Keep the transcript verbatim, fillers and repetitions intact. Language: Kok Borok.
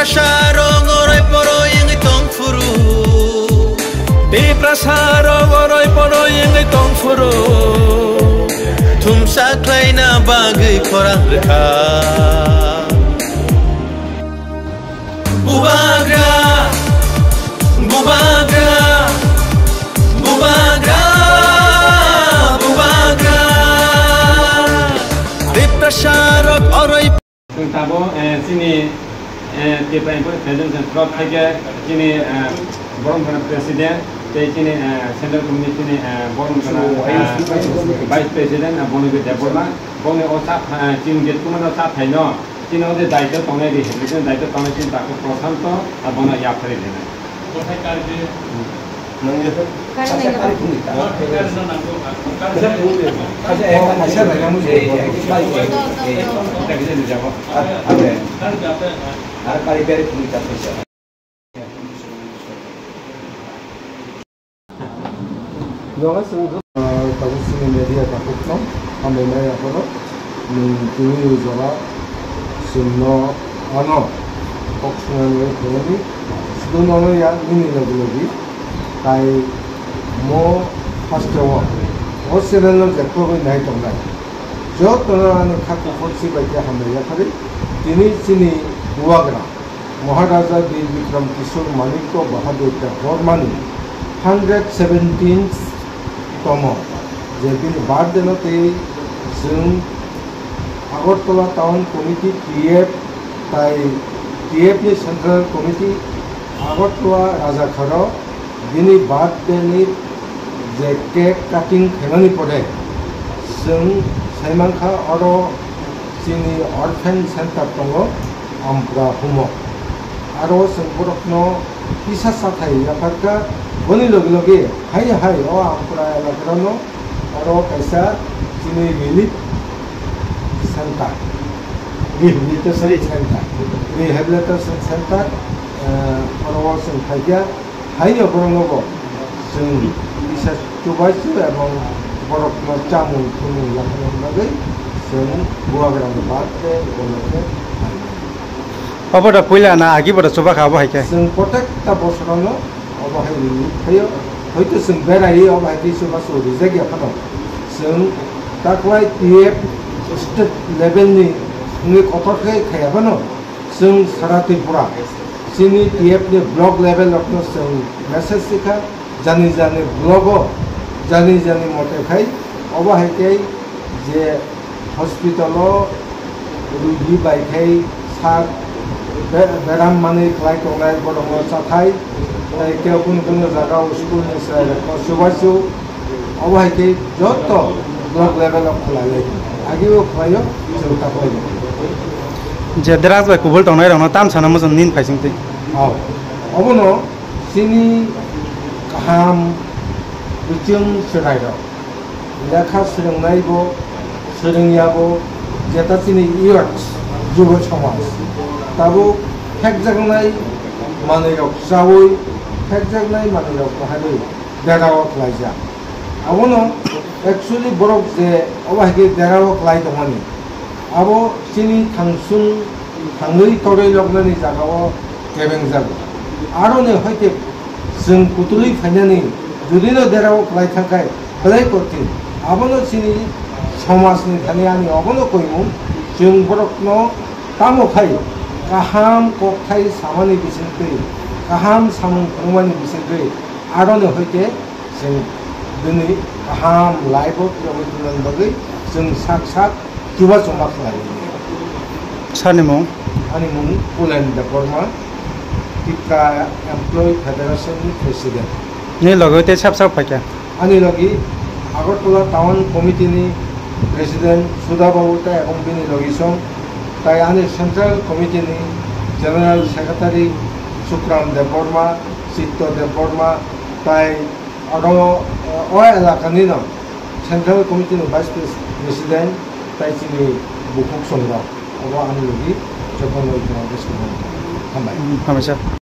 Tiprasarok oroi poroi wngwi tong phuru. Tiprasarok oroi poroi wngwi tong phuru. Thumsa khlaina bagwi khorang rwkha. Bubagra, bubagra, bubagra, bubagra. Tiprasarok oroi. Chwng tabuk, eh, chini, eh, Tipra Employees Federation torof theke chini, eh, Borom Gana President tei chini, eh, Central Committee chini, eh, Borom Gana, eh, Vice President, eh, Bonogir Debbarma, boni o cha, eh, chini je thumano cha phaino, chini o je daityo tongnai ri, chini daityo tongnai chini Doctor Prashanto, eh, bono yapharwi rinai. Tabuk chini media takhukno hambai maya phano, nwng tini jora chwngno ano kok swngnani phunani, swngno ya nini logi logi, tai mo haste o, o channel no jephru bai nai tongnai, jotono ani kha kuphur si bai khe hambai yaphari, tini chini bubagra. Maharaja Bir Bikram Kishore Manikya Bahadur Debbarmani hundred seventeenth tomo je bini birthday no tei chwng Agartala Town Committee T F tai T F ni Central Committee Agartala Rajakharo bini birthday ni je cake cutting khaimani pore chwng saimankha oro chini orphan center tongo Ampra humo. Aro chwng borokno kisa chathai yapharkha, boni logi logi hai hai o Ampra elakarano oro kaisa chini relief center, rehabilitation center, rehabilitation center, eh, oro chwng phaikha. Haino borokno bo chwng kisa chubachu ebong borokno chamung thumung yapharna bagwi chwng bubagrani birthday upolokhe phaimani. Obo da puila na agi bo da chubakha obo hai khe? Chwng protekta bosorono obo hai rwwi phaio. Hoito chwng beraiwi obo hai khe chubachu rijak ya phano chwng taklai T F state level ni wngwi kotor khe khaiya phano. Chwng sara Tripura, chini T F ni block level rokno chwng message rikha, jani jani block o, jani jani mote khai, obo hai khe je hospital o rugi bai khai sak be-, beram manwi kwlai tongnai borokno chathai, tei kebo kunu kunu jaga o school ni chwrai rokno chubachu, Obo hai khe joto block level o khlai lai. Agi o khlai o, chwng ta khlai o. Je deraj bai kubul tongnai rokno tam sana muchung nin phaising twi. Oh. Obono chini kaham bichwng chwrai rok. Lekha swrwngnai bo, swrwngya bo, jeta chini youth, jubo somaj. Tabuk phekjaknai manwi rok chaui, phekjaknai manwi rok kwhaiwi. Derao khlaijak. Abono actually borok je obo hai khe derao khlai tongmani, abo chini thangsung thangwi torwi loknani jagao kebengjago. Aroni hoite chwng kutulwi phainani judino derao khlai thangkhai belai kothin. Abono chini somajni thani ani obono koimung, chwng borokno tamo khai kaham kokthai samani bisingtwi, kaham samung phunukmani bisingtwi aroni hoite Chwng bini kaham life-o phirogwi tongna bagwi chwng sak sak chubachu ma khlai. Sani mung? Ani mung Pulen Debbarma, Tipra Employee Federation ni President. Ni loge tei sab sab phaikha? Ani logi Agartala Town Committee ni President Sudha Babu tai ebong bini logi song, tai ani Central Committee ni General Secretary Sukram Debbarma, Chitto Debbarma, tai Oro, o elakani no Central Committee ni Vice President tai chini bukhuk songrok obo ani logi jotono ikono bwskango hambai. Hambai sir.